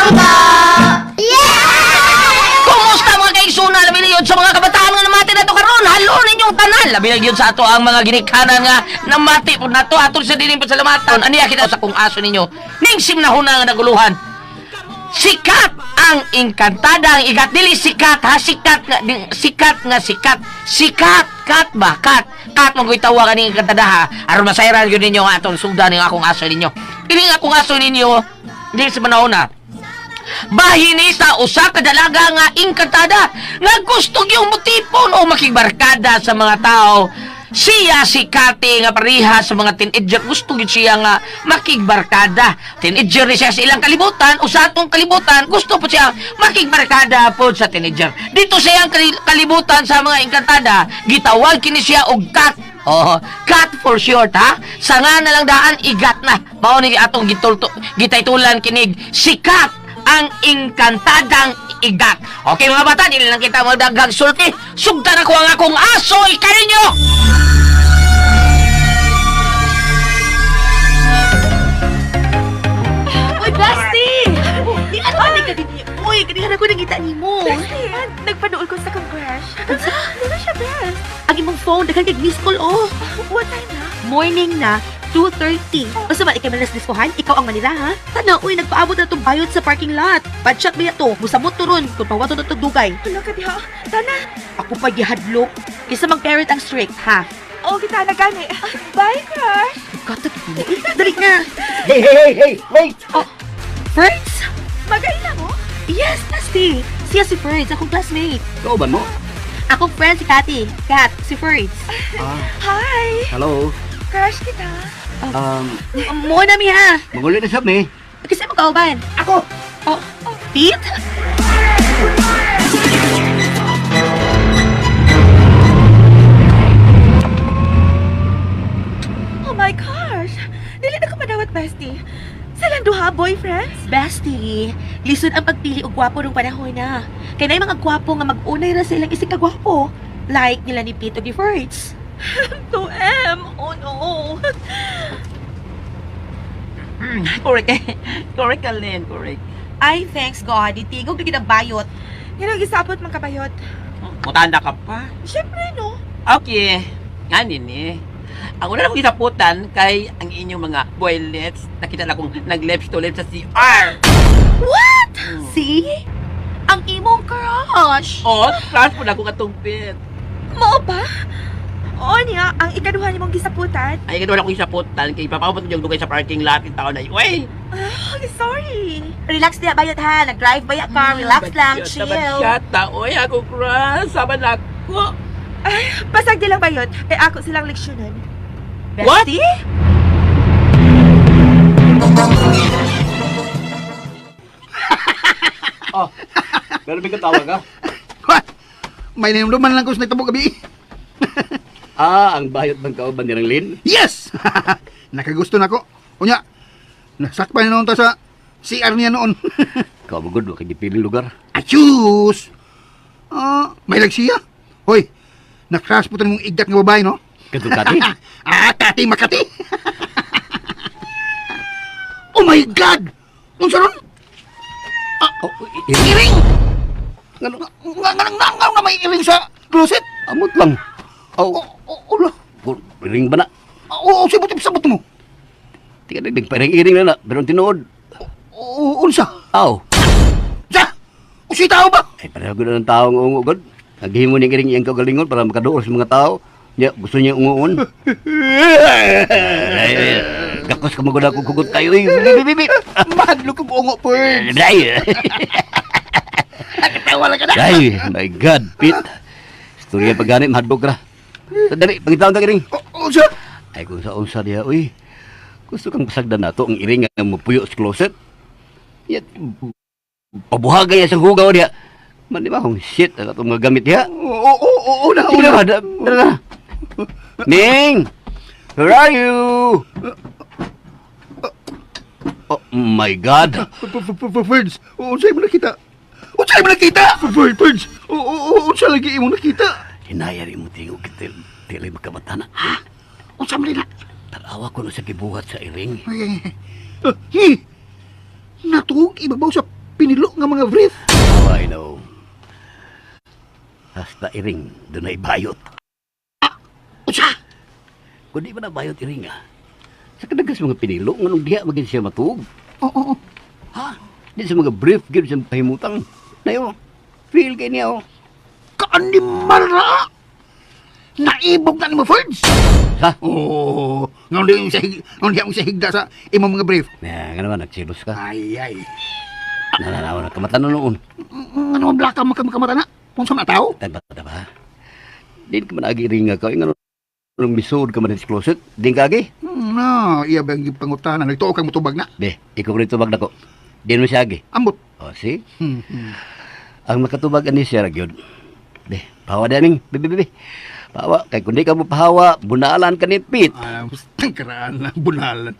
Bangga! Kumusta, mga kaigsuonan, labi na gyud sa mga kabataan nga namati nato karon? Halo ninyong tanan, labi na gyud sa ato ang mga ginikanan nga namati pud nato atol sa dining pasalamatan. Aniya kita sa kung aso ninyo ning simnahuna nga naguluhan. Sikat ang engkantada ang igat. Dili sikat ha, sikat nga sikat nga sikat. Sikat kat ba kat kat mo ko'y tawa kaning engkantada ha, aron masayran gyud ninyo ang atong sugdan ning akong aso ninyo. Kini nga akong aso ninyo dili sa panahon na bahin sa usa ka dalaga nga engkantada nga gusto gyung motipon o makigbarkada sa mga tao. Siya si Kate nga pareha sa mga teenager. Gusto gyud siya nga makigbarkada. Teenager ni siya sa ilang kalibutan o sa atong kalibutan. Gusto po siya makigbarkada po sa teenager. Dito sa iyang kalibutan sa mga engkantada, gitawag kini siya og Kat. Oh, cat for short ha. Sa nga na lang daan igat na. Mao ni atong gitulto gitaytulan kinig sikat ang engkantadang igat. Okay, mga bata, dili lang kita magdaghang sulti. Sugdan ako ang akong aso ikaninyo. Uy, Basti! Di ano ka ka din. Uy, kanihan ako nangita nimo. Bestie, nagpaduol ko sa kong crush. Ano na siya, best? Ang imong phone, daghan kag miss call oh. What time na? Morning na, 2:30. Basta man ikay malas diskuhan, ikaw ang manira ha. Tana, uy, nagpaabot na tong bayot sa parking lot. Padshot ba to? Musamot to ron, kung pawato na to dugay. Wala ka diha. Tana. Ako pa gihadlok. Kaysa mag-parent ang strict, ha? Oo, kita na gani. Bye, crush. Katag, dali na. Hey, hey, hey, hey, wait! Oh, Ferds? Magaila mo? Yes, Basti. Siya si Ferds, akong classmate. Kauban mo? Akong friend si Cathy. Kat, si Ferds. Ah, Hi. hello. Crush kita. Mo na mi ha. Mangulit na sab ni. Kasi mo kauban. Ako! Oh, Pete? Oh my gosh. Dili na ko madawat, bestie. Silang duha, boyfriends? Bestie, lisod ang pagpili og gwapo nung panahon na. Kay naay mga gwapo nga mag-unay ra sa ilang isig ka gwapo. Like nila ni Pete og ni Ferds. To M. Oh no. Correct. Correct ka, Lynn. Correct. Ay, thanks God, itigog na gid ang bayot. Yan ang gisapot mga kabayot. Mutanda ka pa. Siyempre, no? Okay. Nga nini. Ang una akong isaputan kay ang inyong mga boylets. Nakita na akong nag-lips to lips sa CR. What? See? Ang imong crush. Oh, crush po na akong katong Pit. Mao ba? Oo niya, ang ikaduha ni mong gisaputan. Ay, ganoon akong isaputan kay papabot yung dugay sa parking lot yung tao na, uy! Oh, sorry. Relax diya bayot ha, nag-drive ba ka? Relax lang, chill. Batyata, uy, ako crush. Sama na ako. Ay, pasag di lang bayot. Kay ako silang leksyonan. What? Bestie? Oh, pero may katawag ka? What? May ninumduman lang ko sa nagtabo gabi. Ah, ang bayot bang kauban ni Lynn? Yes! Nakagusto na ko. Unya, nasakpan na noon ta sa CR niya noon. Ikaw mo good, kay gipiling lugar. Asyus! Ah, may lagsiya. Hoy, nakras po mong igdat nga babae, no? Katong Kati? Ah, Kati Makati! Oh my God! Unsa ron? Oh, iring. Iring! Ngano? Nga nga nga nga nga may iring sa closet? Amot lang. Oh, Oh, oh, oh, oh, iring ba na? oh, oh, sabot, sabot mo. Tika nagdag iring na na, pero ang tinuod. Oh, unsa? Aw. Sa? Usi tao ba? Ay, pareho gud ng taong ungo gud. Naghimo ni iring iyang kaugalingon para makaduol sa mga tao. Ya, gusto niya ungoon. Ay, ay, gakos ka magud ako kugot kayo. Eh. Bi, bi, bi, bi. Mahadlok kong ungo, Ferds. Ay, Katawa lang ka na. ay, my God, Pete. Istorya pa gani, mahadlok ra. So, dali, pangitaon ta iring. Oh, unsa? Ay, kung sa unsa diha, uy. Gusto kang pasagdan nato ang iring nga mupuyo sa closet. Ya, pabuhagay niya sa hugaw diha. Man, di ba kung shit, ang atong mga gamit diha. Oo, oo, oo, na, Sige una. na, dara na. Ning! Where are you? Oh my God! Ferds, unsay mo nakita? Unsay mo nakita? Ferds, Ferds, unsa lagi imo nakita? Hinaya rin mo tingog kita. Tili magkamata na. Unsa man nila? Tarawa ko na sa gibuhat sa iring. Ay, ay, ay. Natuog ibabaw sa pinilo nga mga brief. Oh, I know. Hasta iring, dunay bayot. Unsa? Kung di ba na bayot iring ah. Sa kadagas mga pinilo, nganong diha magin siya matuog. Oo, oo. Ha? Di sa mga brief, gyud siya pahimutang. Nayo, feel kay niya oh. Kaanimal ra! Naibog na nimo, Ferds! Ha? Oo, nganong di sa nganong di sa higda sa imong mga brief. Na, nga naman, nagsilos ka. Ay, ay. Nananaw na kamata na noon. Ngano ang blaka makamata na? Kung sa mga tao? Tagba ta ba? Di ka man agi ringa ka. Nga nung misod ka man sa closet. Di ka agi? No, iya ba ang gipangutana? Nagtuo kang mutubag na. Be, ikaw rin tubag nako. Di naman siya agi. Ambot. O, see? Hmm, hmm. Ang makatubag ani siya ra gyud. Be, pahawa daning. Be, be, be, be. Pahawa. Kay kung di ka mo pahawa, bunalan ka ni Pete. Ah, basta karaan na, bunalan.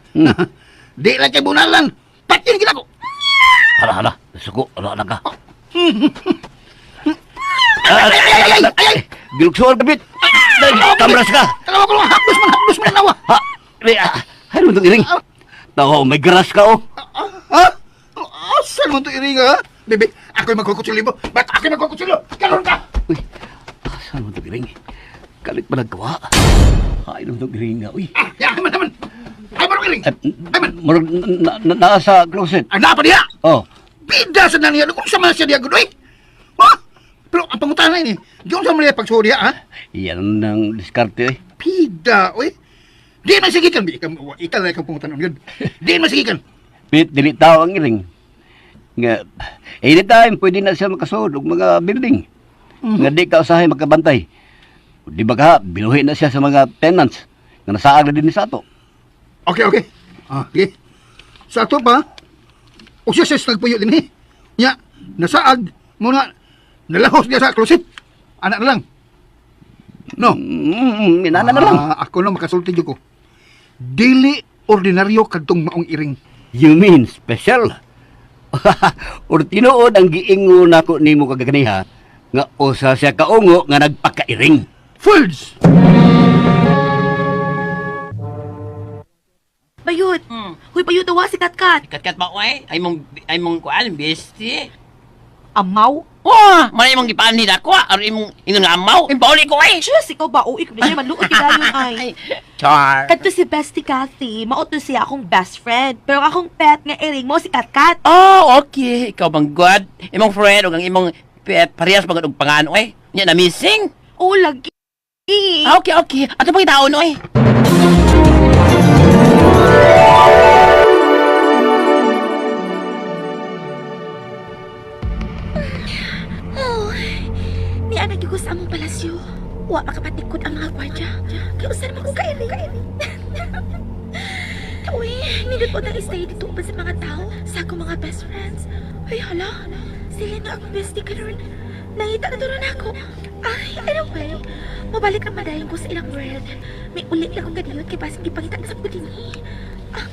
Di lang kay bunalan. Patyin kita ko. Hala, hala. Suko, hala na ka. Ay, ay, ay, ay, ay! Giluksuan ka, Pete. Tamras ka. Kalawa ko lang, hapdos man nawa. Ha? Be, ah, ay, naman itong iring. Tao, may grass ka, oh. Ha? Asan man to iring, ha? Bebe, ako'y magkukutsilyo mo. Ba't ako'y magkukutsilyo? Karoon ka! Uy, asan mo itong iring? Kalit pa naggawa. Ay, naman itong iring nga, uy. Ah, ya, man, man. Ay, man, iring. Ay, Ay, man. murag naa sa closet. Ay, napa niya! Oh, Bida sa na niya. Kung sa man siya niya, gudoy. Ha? Pero ang pangutana ini, diyon sa man niya pagsuho niya, ha? yan ang diskarte, eh. Pida, oy. Di man sigikan. Ikaw, ikaw na ikaw pangutana yun. Di man sigikan. Pit, dili tao ang iring. Nga, anytime, pwede na siya makasuod og mga building. Nga di ka usahay makabantay. Di ba ka, binuhi na siya sa mga tenants nga nasaag na din sa ato. Okay, okay. Ah, sige. Sa ato pa, o siya siya nagpuyo din eh. Nya, nasaag, muna, nalahos niya sa closet. Anak na lang. No. Inana na lang. Ah, ako na makasulti jud ko. Dili ordinaryo kadtong maong iring. You mean special? Or tinuod ang giingo nako nimo kagaganiha nga usa siya kaungo nga nagpakairing. Fools! Bayot. Huy, bayot dawa si Katkat. Katkat ba oy? Ay mong kuan bestie. Amaw? Oh, man imong gipaan nila ko, aron imong ingon nga amaw. Impauli ko ay. Diyos, ikaw ba? Uy, ikaw na siya maluot dayon ay. Char. Kadto si Bestie Kathy, mao to siya akong best friend. Pero ang akong pet nga iring mo si Katkat. Oh, okay. Ikaw bang God? Imong friend ug ang imong pet parehas ba og pangan oy? Nya na missing. Oh, lagi. Ah, okay, okay. Ato pangitaon oy. Oh, ni anak ko sa among palasyo. Wa makapatikod ang mga gwardya. Kaya usan naman kong kairing. Uy, nindot po nang istay dito uban sa mga tao, sa akong mga best friends. Ay, hala, sila na akong bestie karon. Nangita na turon ako. Ay, anyway, mabalik ang madayon ko sa ilang world. May uli lang akong ganiyot kay basing gipangita na sa pagdini. Ah,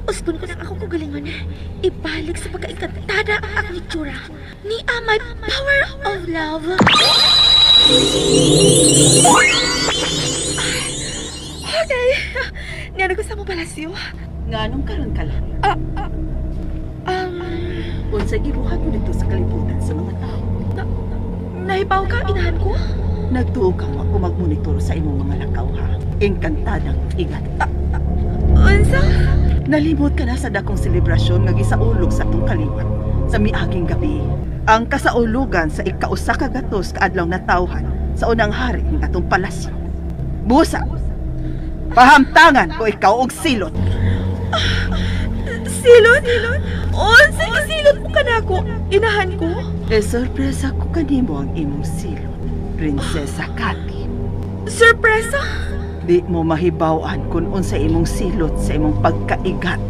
usbon ko lang akong kagalingon. Ibalik sa pagkainkantada ang akong itsura. Ni my power of love. Okay. Niano ko sa mo palasyo. Nganong karon ka lang? Um, Unsa gibuhat mo dito sa kalibutan sa mga tao? nahibaw ka, inahan ko? Nagtuo ka mo ako magmonitor sa imong mga lakaw ha. Engkantadang igat. Unsa? Nalimot ka na sa dakong selebrasyon nga gisaulog sa atong kaliwat sa miaging gabi. Ang kasaulugan sa ikausa ka gatos kaadlaw na tawhan sa unang hari ng atong palasyo. Busa! Pahamtangan ko ikaw og silot. Silot? Unsa gisilot mo kanako? Inahan ko? E sorpresa ko kanimo ang imong silot, Prinsesa Cathy. Sorpresa? Di mo mahibaw-an kung unsa imong silot sa imong pagkaigat.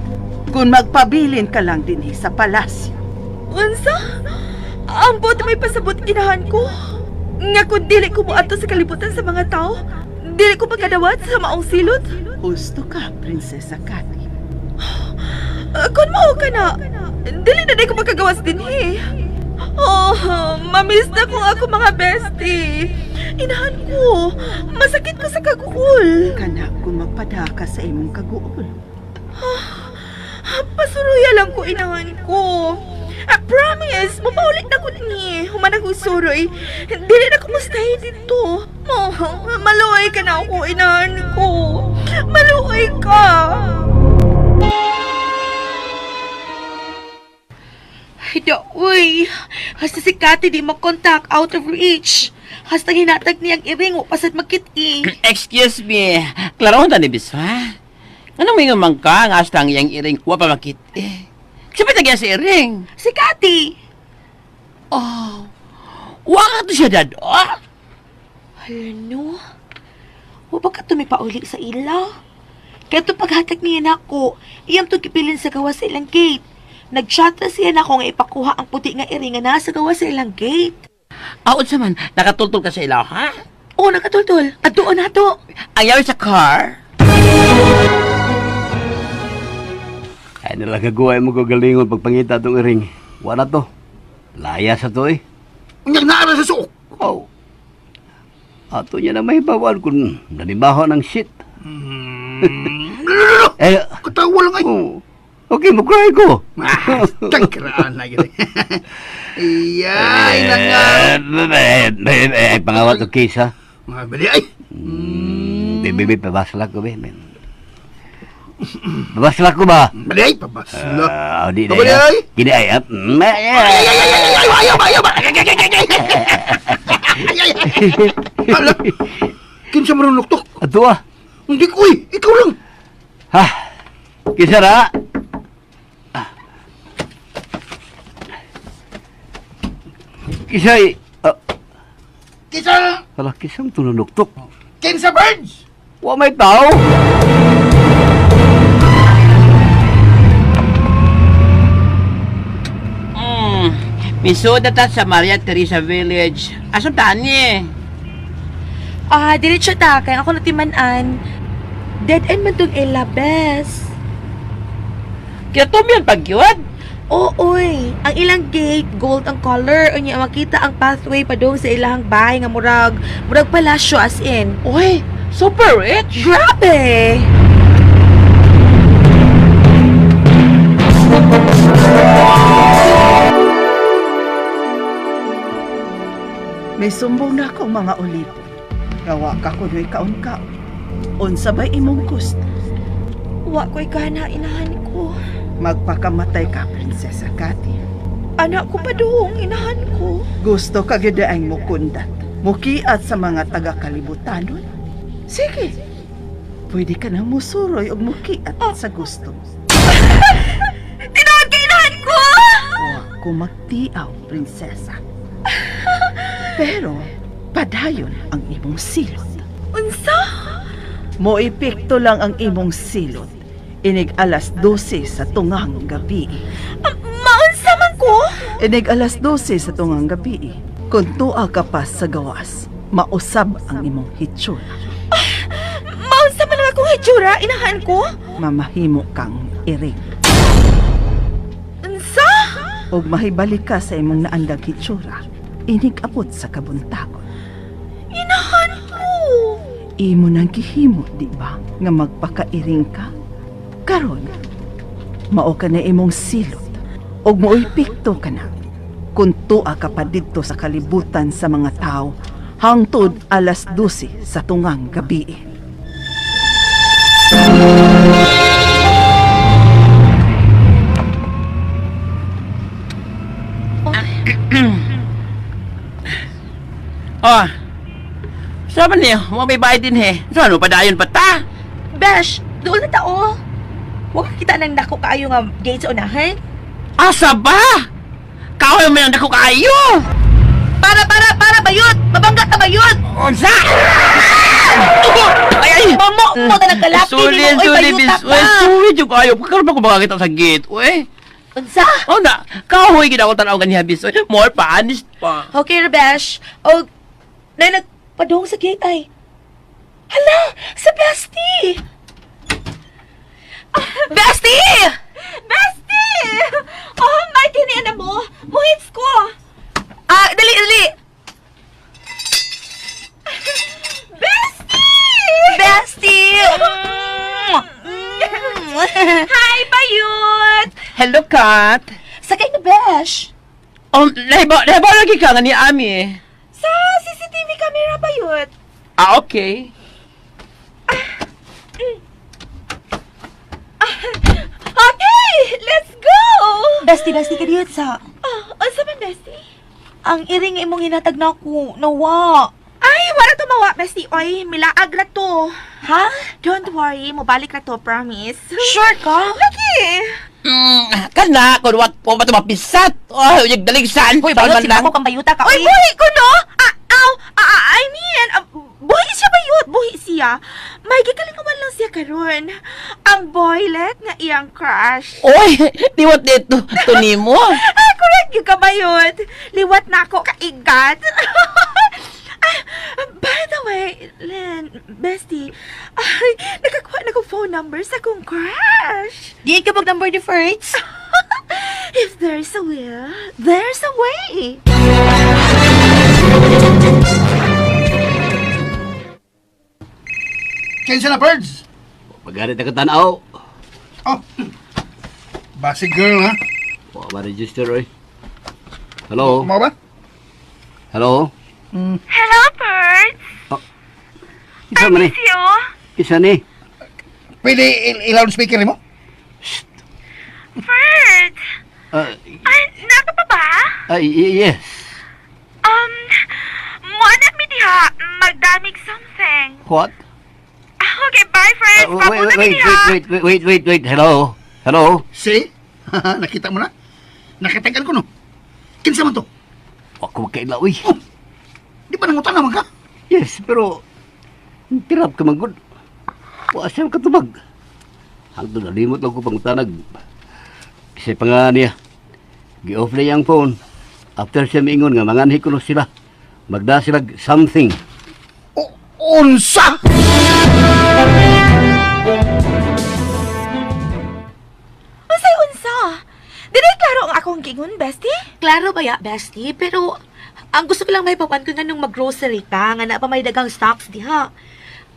Kung magpabilin ka lang dinhi sa palasyo. Unsa? Ambot may pasabot inahan ko. Nga kung dili ko moadto sa kalibutan sa mga tao, dili ko magkadawat sa maong silot. Husto ka, Prinsesa Cathy. Kung mao ka na, dili na di ko magkagawas dinhi. Oh, mamiss na kung ako mga bestie. Inahan ko, masakit ko sa kagukol. Kana kung magpadaka sa imong kaguol. Pasuruya lang ko, inahan ko. I promise, mapaulit na ko ni. Human ako suroy. Dili na ko mustay dito. Mo, maluoy ka na ako, inahan ko. Maluoy ka. Ay, da, uy. Hasta si Kati di makontak, out of reach. Hasta hinatag niyang iring, pasad makit-i. Excuse me. Klaro ta ni Biswa. Ano may man ka nga hasta ang iyang iring wa pa makit eh. Siyempre nagyan si iring. Si Kati! Oh. Wa ka to siya dad. Oh. Hala no. Wa ba ka tumipauli sa ila? Kaya itong paghatag niya nako, iyang itong gipilin sa gawa sa ilang gate. Nag-chat na siya nako nga ipakuha ang puti nga iring nga nasa gawa sa ilang gate. Aod sa man, nakatultol ka sa ila, ha? Oo, nakatultol. At doon na to. Ang yawi sa car. Ay nila kagawa mo kagalingon pagpangita itong iring. Wala to. Laya sa to eh. Unyang naara sa suok. Oh. Ato niya na mahibawan kung nanibaho ng shit. Eh, Katawa lang ay. oh. Okay, mukray ko. Ah, tangkraan na gid. Iya, ina nga. Eh, eh, eh, pangawat og case ha. Mga bali ay. Be, be, be, pabasla ko be. Pabasla ko ba? Bali ay pabasla. Ah, di na. Pabali ay. Kini ay. Ay, ay, ay, ay, ay, ayaw, ayaw, ay, ay, ay, ay, ay, ay, ay, ay. Ala, kinsa man ang luktok? Ato ah. Hindi ko, uy, ikaw lang. Ha? Kinsa ra? Ah. Kisay, ah, Kinsa, hala, kisang tununuktok. kinsa birds? Wa may tao. Misoda ta sa Maria Teresa Village. Asa tani? Ah, diretso ta. Kaya ako natimanan. Dead end man tong ila, bes. Kaya tumiyan pagyud. Oo, oy. Ang ilang gate, gold ang color. Unya, makita ang pathway padung sa ilang bahay nga murag, murag palasyo as in. Uy, super rich. Grabe! May sumbong na akong mga ulipon. Gawa ka kuno'y kaon-kaon. Unsa ba'y imong gusto? Wa ko'y gana, inahan ko. Magpakamatay ka, Prinsesa Kati. Anak ko pa doong, inahan ko. Gusto ka gyud ang mukundat. Mukiat sa mga taga-kalibutanon. Sige. Pwede ka nang musuroy og mukiat sa gusto. Tinuod kay inahan ko! Wa ko magtiaw, prinsesa. Pero padayon ang imong silot. Unsa? Moepekto lang ang imong silot. Inig alas 12 sa tungang gabi. Maunsa man ko? Inig alas 12 sa tungang gabi. Kung tuwa ka pa sa gawas, mausab ang imong hitsura. Maunsa man ang akong hitsura, inahan ko? Mamahimo kang iring. Unsa? Og mahibalik ka sa imong naandang hitsura, inig abot sa kabuntagon. Inahan ko! Imo nang gihimo, di ba? Nga magpakairing ka. Karon, mao ka na imong silot og mo'y pikto ka na. Kung tuwa ka pa didto sa kalibutan sa mga tao, hangtod alas 12 sa tungang gabi. Oh. Sabi niya, mo may bayad din he. So ano padayon pa ta? Besh, doon na tao. Huwag ka kita ng dako kaayo nga gate sa unahan. Asa ba? Kahoy mo nang dako kaayo. Para, para, para, bayot! Mabangga ka, bayot! Unsa? Ay ay. Mamo mo na nagkalaki Sorry, ni mo, oy, sorry, bayuta bis. ka! Uy, sorry jud kayo. Karon pa ko makakita sa gate. Uy. Unsa? Oh na, kahoy gid ako tan-aw ganiha bis. Uy, more pa honest pa. Okay, Rebesh. O, na nagpadong sa gate ay. Hala! Sa bestie! Ah, bestie! Bestie! Oh, my kini na mo. Muhits ko. Ah, dali, dali! Bestie! Bestie! Mm. Hi, Bayut! Hello, Kat. Sakay na, Besh! crush? Nahibaw lagi ka nga ni Ami. Sa CCTV camera ba yun? Ah, okay. Okay, let's go! Bestie, bestie ka diyot sa. Oh, unsa man, bestie? Ang iring imong hinatag na ako, nawa. Ay, wala tumawa, bestie. Oy, milaag ra to. Ha? Don't worry, mobalik ra to, promise. Sure ka? Lagi! Kana, kung wag po ba ito mapisat? Oh, yung daligsan. Hoy, Tawad bayot man si lang. ako kang bayuta ka. Oy, Oy, buhi ko, no? Ah, aw, ah, ah, I mean, ah, buhi siya ba yun? Buhi siya. May gikalingawan lang siya karon. Ang boylet nga iyang crush. Oy, diwat dito. To nimo. Ah, correct yung kabayot. Liwat na ako kaigat. Ah, by the way, Len, bestie, ay, nakakuha na ko phone number sa akong crush. Di ka mag number ni Ferds? If there's a will, there's a way. Kinsa na, Birds? Pagalit na ka tanaw. Oh. Basic girl, ha? Wa ma-register oy. Hello? Mao ba? Hello? Hello, Birds. Isa man ni? you. Isa ni? Pwede i-loudspeaker mo? Birds. Ah, Ay, naka pa ba? ay, yes. Muanak mi diha, magdamig something. What? Okay, bye, Birds. Wait, wait, wait, wait, wait, wait, wait, wait. Hello? Hello? See? Nakita mo na? Nakatagan ko, no? Kinsa man to? Wa ko makaila, uy. Oh, di ba nangutan naman ka? Yes, pero tirap ka man gud. Wa siya katubag. Hangtod nalimot lang ko pangutanag. Kasi pa nga niya. Gi-off na iyang phone. After siya miingon nga manganhi kuno sila. Magda sila something. O, unsa? Unsay unsa? Dili klaro ang akong gingon, bestie? Klaro ba ya, bestie? Pero ang gusto ko lang may papan ko nga nung mag-grocery ka, nga na pa may dagang stocks diha.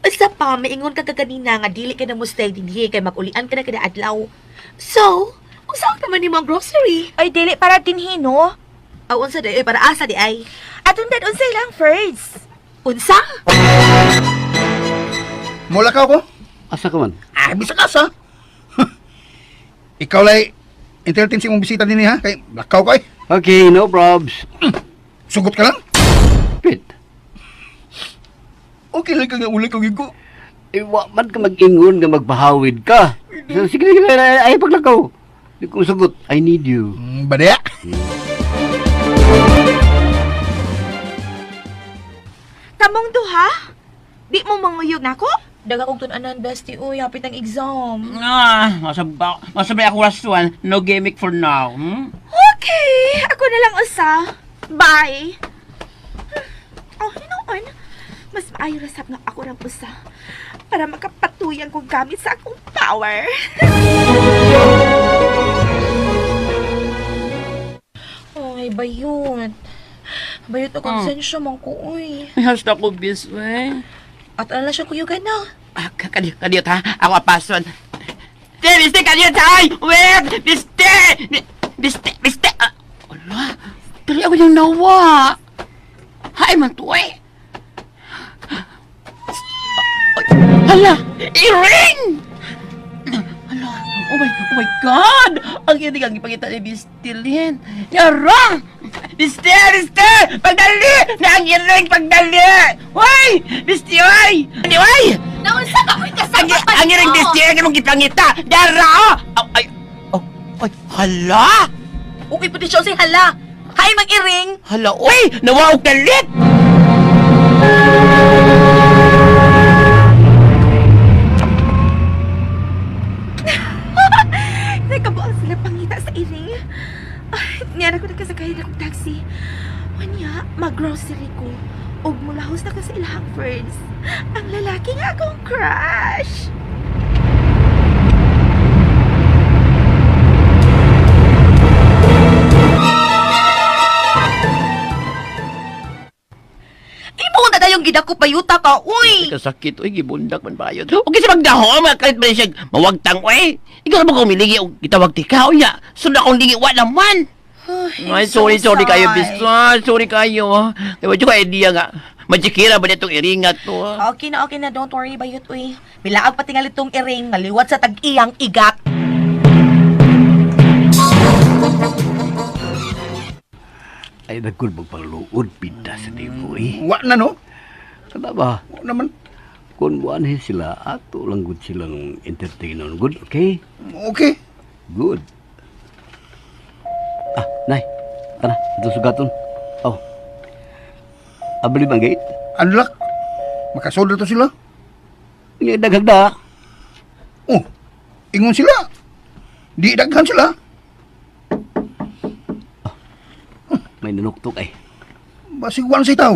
Isa pa, maingon ka kaganina nga dili ka na mo stay dinhi kay mag-ulian ka na kada adlaw. So, unsa naman nimo ang grocery? Ay, dili para dinhi, no? Aw, unsa di ay para asa di ay? Atong dad unsay lang first. Unsa? Mula ka ko? Asa ka man? Ah, bisa ka sa. Ikaw lay, entertain si imong bisita dinhi ha? Kay lakaw ka eh. Okay, no probs. Sugot ka lang. Pit. Okay lang ka nga ulay kong igo. Eh, wa man ka mag-ingon nga magpahawid ka. So, sige, sige, ay, ay paglakaw. Di ko sugot. I need you. Badaya. Kamong duha? Di mo manguyog nako? Daga kong tun-anan, bestie. Uy, hapit ang exam. Ah, masabay ako last one. No gimmick for now. Hmm? Okay, ako na lang usa. Bye. Oh, hinoon. Mas maayo ra sab nga ako rang usa para makapatuyan kong gamit sa akong power. Ay, bayot. Bayot ako konsensya man ko, uy. Ay, hasta ko bis, eh. At ala siya kuyugan na. Ah, kadiyot ha. Ako apason. Biste, biste, kadiyot ha! Ay, wait! Biste! Biste, biste! Ah, ala, dali ako niyang nawa. Hay man to eh. Ay, hala, i-ring! Hala, oh my God! Ang iring ang ipakita ni Biste Lin. Yara! Biste, biste! Pagdali! Na ang iring, pagdali! Hoy! Biste, hoy! Hoy! Naunsa ka, uy, Ang, ang iring biste, ang imong gipangita! Yara! Oh! Ay, oh, ay, hala! Okay, pwede siya usay hala. Hay, mag-iring! Hala, oy! Nawa og galit! Nagkabuang sila pangita sa iring. Ay, niyara ko nagkasakay na kong taxi. Wanya, mag-grocery ko. Ug mulahos na ko sa ilahang friends. Ang lalaki nga akong crush. Imo na dayong gidako payuta ka, uy! Kasakit, oy, gibundak man bayot. Okay sa magdaho, mga kalit man siya, mawagtang, oy. Ikaw naman kung miligi, og gitawag ti ka, oy, ya. Sunod akong ligi, wa naman. Ay, sorry, sorry kayo, Bista. Sorry kayo. Kaya wa ka idea nga. Majikira ba nitong iringat to? Okay na. Don't worry bayot, uy. Milaag pa tingali tong iring, naliwat sa tag-iyang igat. Ay, nagkul magpangluod, pinta sa tipo eh. Wa na no? Kada ba? Wa naman. Kung buwan sila, ato lang good silang entertainon. Good, okay? Okay. Good. Ah, nay. Tara, ito sugaton. Oh. Abli bang gate? Unlock. Makasulod to sila. Nga daghagda. Oh, ingon sila. Di daghan sila. May nanuktok ay. Basig wan sa tao.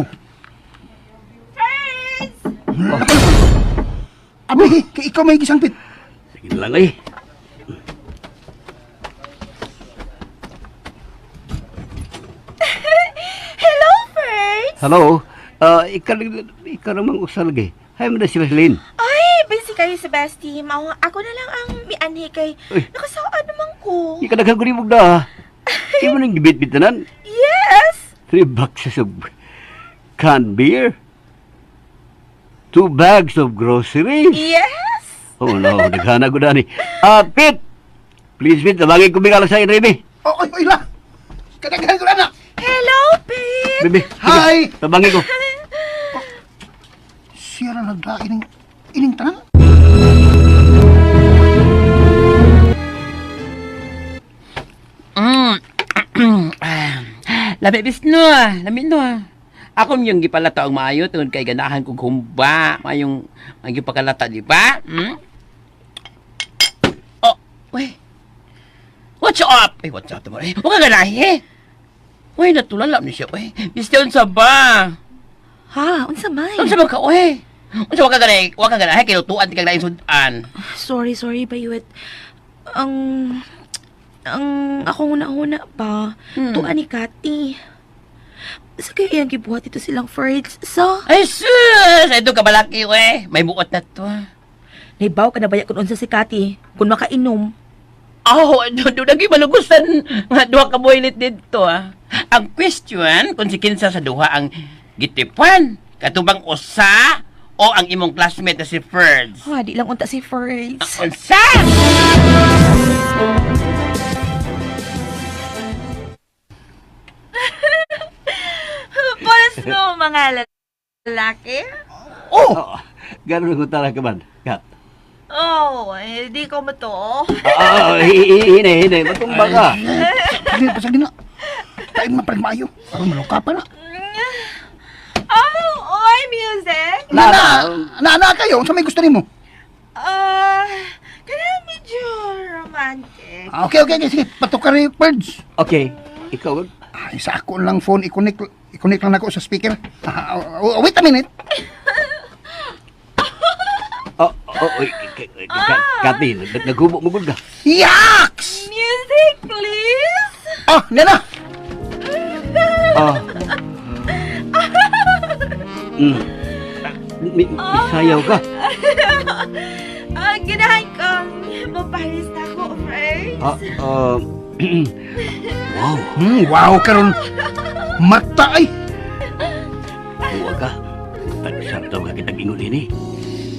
Oh, Abi, kay ikaw may gisangpit. sige na lang ay. Hello, Ferds! Hello. Ah, ikaw ikaw namang usa lagi. Hay man na sila Celine. Ay, busy kayo sa bestie. Mao, ako na lang ang mianhi kay Uy. nakasaad naman ko. Ikaw daghang kuribog na. Imo nang gibit-bit tanan. Yes! 3 boxes of canned beer. 2 bags of groceries. Yes! Oh no, naghana ko dani. Ah, Pete! Please, Pete, tabangin ko bigala sa Remy. Oh, oy, oy la. Kadaghan ko na. Hello, Pete! Bebe, sige, Hi! Tabangin ko. Siya na naglain ining ining tanan. Lami bis no, ah. Lami no. ah. Ako yung gipalata ang maayo tungod kay ganahan kog humba, mayong ang gipakalata di ba? Hmm? Oh, wait. What's up? Eh, what's up naman? Eh, huwag ka ganahi eh. Uy, natulala ni siya. Uy, bisyon sa ba? Ha? Unsa may? Unsa ba ka, uy? Unsa ba ka ganahi? Huwag ka ganahi, kinutuan ti kag laing sudan. Sorry, sorry, bayot. Ang... Ang akong una-una pa, tuan ni Kati. Sa kaya iyang gibuhat ito silang Ferds. So, Ay, sus! Ito kabalaki, uy. May buot na to. naibaw ka na baya kung unsa si Kati, kung makainom. Oh, doon naging malugusan nga duha ka boilet dito ah. Ang question kung si kinsa sa duha ang gitipan, katubang usa o ang imong classmate na si Ferds. Ha, di lang unta si Ferds. Unsa? Boss no, mga lalaki? Oh, Oh, ganun ko talaga man. Kat. Oh, eh, di ko matuo. Ah, ah, hine, hine. Matumba ka. sige, pasag na. Tayo man maayo. Aron maluka pa na. Oh, oy, music! Na na, na, na kayo. Unsa may gusto nimo? Ah, kaya medyo romantic. Ah, okay, okay, okay. Sige, patok ka rin, birds. Okay. Ikaw, Ay, sa ako lang phone, i-connect, i-connect lang ako sa speaker. Ah, oh, wait a minute. oh, oh, oy, Kati, naghubo mo gud ka. Yaks! Music, please! Oh, nana. Ah. Mm. Misayaw ka. Ah, ganahan kong maparis na ako, friends. Ah, ah, wow, Wow, karon mata ay. buwa ka. Tagsartaw ka kitag ingon ini.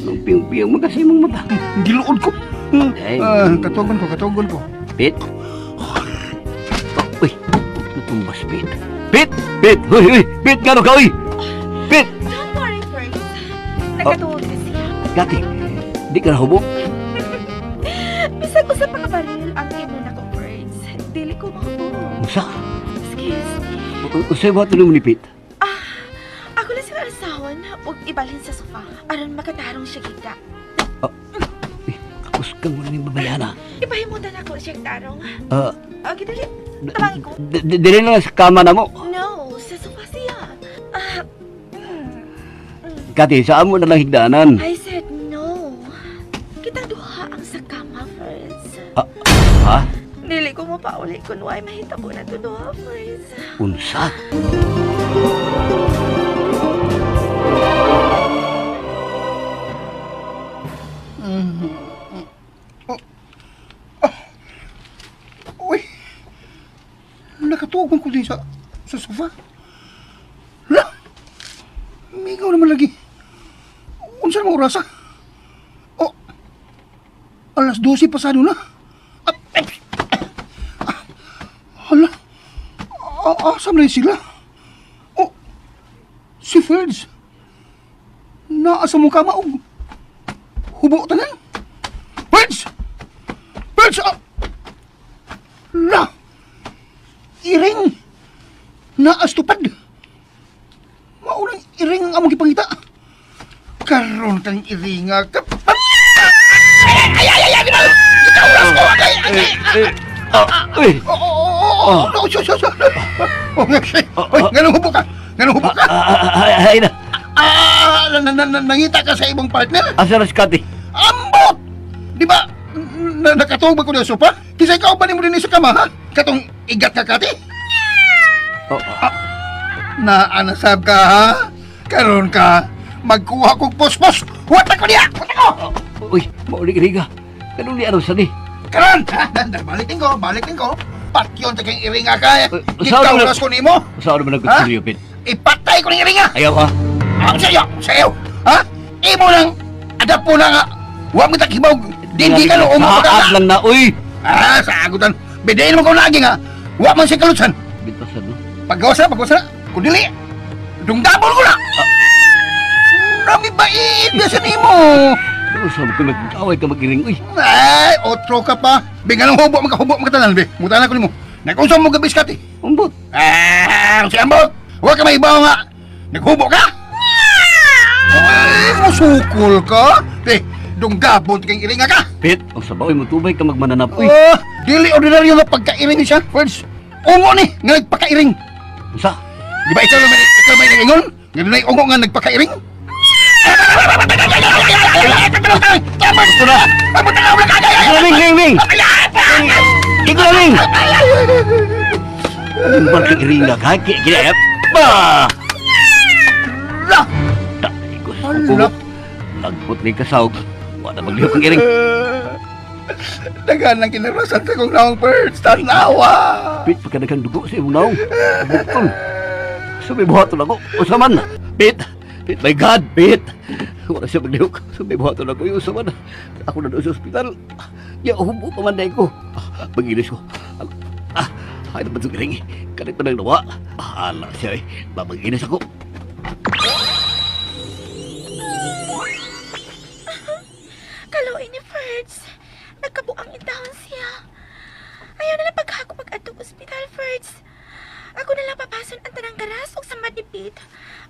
Nung piyong-piyong mo kasi mong mata. Giluod ko. Ay. Ah, katugon ko, katugon ko. Pit. Oh, uy, natumbas, Pit. Pit! Pit! Uy, uy! Pit, gano'n ka, uy! Pit! Don't worry, friends. Nagkatuog na siya. Kati, di ka nahubo? Bisag usa pa ka baril ang imo nako, friends. Dili ko makabuo. Usa? Excuse me. Usay ba ito ni Pit? Ah, ako lang sila asawan ug ibalhin sa sofa aron makatarong siya gita. Eh, kusgang mo na yung babayana. Ipahimutan ako siyang tarong. Ah, Okay, dali. Tabangin ko. dili na lang sa kama na mo. No, sa sofa siya. Ah, Kati, saan mo na lang higdanan? I said no. Kitang duha ang sa kama, friends. Ah, ha? Dili ko mapauli kung why mahitabo na to duha, friends. Unsa? Uy. Nakatulog. din sa sofa. La! Mingaw naman lagi. Unsa naman orasa? Oh, 12:00 pasado na. Ah, eh, ah, hala, asa man sila? Oh, si Ferds. Naa sa mong kama og hubo tanan. Ferds! Ferds! Ah! La! Iring! Naas tupad! Maunang iring ang among gipangita. Karon kang iringa ka. Ay, ay, ay, ay, ay, ay, ay, ay, ay, Eh, ah, uy! Oh, oh, oh, oh, oh, oh, oh, oh, oh, oh, nganong hubo ka? Nganong hubo ka? Ah, ah, ah, ay na. Ah, nangita ka sa ibang partner? Asa na si Kati? Ambot! Di ba, nakatuog ba ko niya sopa? Kisa ikaw ba nimo din sa kama, ha? Katong igat ka, Kati? Oh, ah, Naanasab ka, ha? Karon ka, magkuha kog pospos. Huwat ko niya! Huwat ko! uy, mauli iringa. Kanong ni ano sa ni? Karon! Ha? Balikin ko, balikin ko. Patyon ta kang iringa ka. Eh, saan Gikauras ko nimo. Saan naman Ha? nagkutsilyo, Pit? Ipatay ko ning iringa. Ayaw ah. Ang sayo, sayo. Ha? Imo nang adapo na nga. Wa mo takibaw. Dindi ka no umo ka. Saad lang na, uy! Ah, sa agutan. Bidayin mo ko lagi nga. Wa man siya kalutsan. Bintasan, no? Paggawas na, paggawas na. Kung dili, dungdabol ko na. Rami bait na sa nimo. Saan ko mag-away ka mag-iring, uy. Ay, otro ka pa. Binganong hubo, magkahubo, magkatanan, be. Mutana ko nimo. Nag-unsa mo gabis kati. Umbot. Ah, si ambot. Huwag ka maibaw nga. Naghubo ka? Ay, musukol ka. Be, dunggabot kang iringa ka. Pit, ang sabaw mo tubay ka magmananap, uy. Oh, dili ordinaryo nga pagkairing siya. First, ungo ni nga nagpakairing. Unsa? Di ba ikaw naman ikaw may ingon? Nga dunay ungo nga nagpakairing? Tama na. Ikaw ling, ling, ling! Ikaw ling! Ang barkang iringa ka, kaya, ba! La! Taigos, Hala. Lagpot ni kasawg. Wala maglihok ang iring. Daghan ng kinarasan sa kong naong birds. Tanawa! Pit, pagkadaghang dugo sa imong naong. Bukol. Sumay buhaton ako. Usa man. Pit! Pit, my God, Pit! Wala siya maglihok. Sumay buhaton ako. Usa man. Ako na doon sa ospital. Ya, hubo pa man dahil ko. Magilis ko. Ah, ay naman itong iring. Kanit pa nang nawa. Bahala siya eh. Mamaginis ako. Kaluoy ni Ferds. Nagkabuang intahon siya. Ayaw na lang paghako pag-adtong ospital, Ferds. Ako na lang papason ang tanang garas ug samad ni Pete.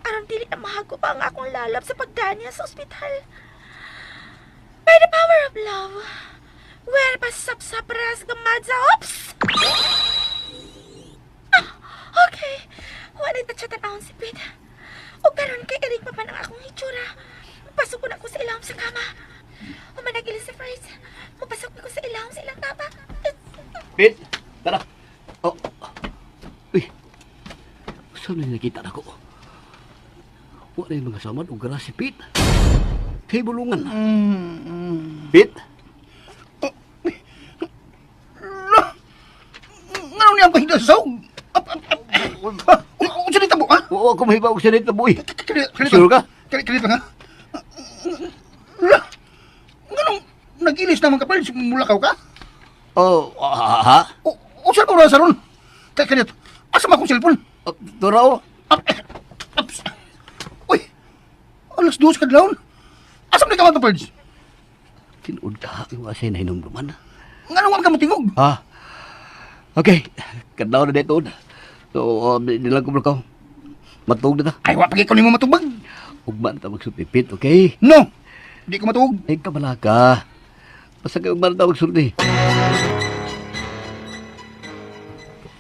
Aron dili na mahago pa ang akong lalab sa pagdanya sa ospital. By the power of love, where pa sapsapras gamadza, oops! Ah, okay, wala na siya tanawon si Pete. O karon kay Eric pa man ang akong hitsura. Pasok ko na ako sa ilawom sa kama. Umanagili si Ferds. Mapasok ko sa ilawom sa ilang kama. Pit, tara. Oh. Uy. Saan na nakita na ko? Wala yung mga samad o garas si Pit. Kay bulungan. Pit, La! Ngano niya ang kahigda sa sahog? Ap, ap, ap. Ah, unsa ni tabo, ha? oo ako mahibaw sa nito, boy. Kani Sure ka? Kani lang, ha? La! Nganong nag-ilis naman ka pa, mulakaw ka? Oh, ah, ha? O, unsa ka oras ron? Kay kani asa man akong cellphone? Oh, Tora, oh. Ap, aps. Uy! 2:00 kadlawon. Asa man ka man to, Perds? Tinuod ka, yung asay na hinumduman. Nganong wa ka motingog? Ha? Okay, kadlaw na dito. So, di lang ko mulakaw. Matug na ta. Ay, wa pagi ko nimo matubag. Ugma na ta magsulti, Pit, okay? No. Di ko matuog. Ay, kabala ka. Basta kayo ugma na ta magsulti.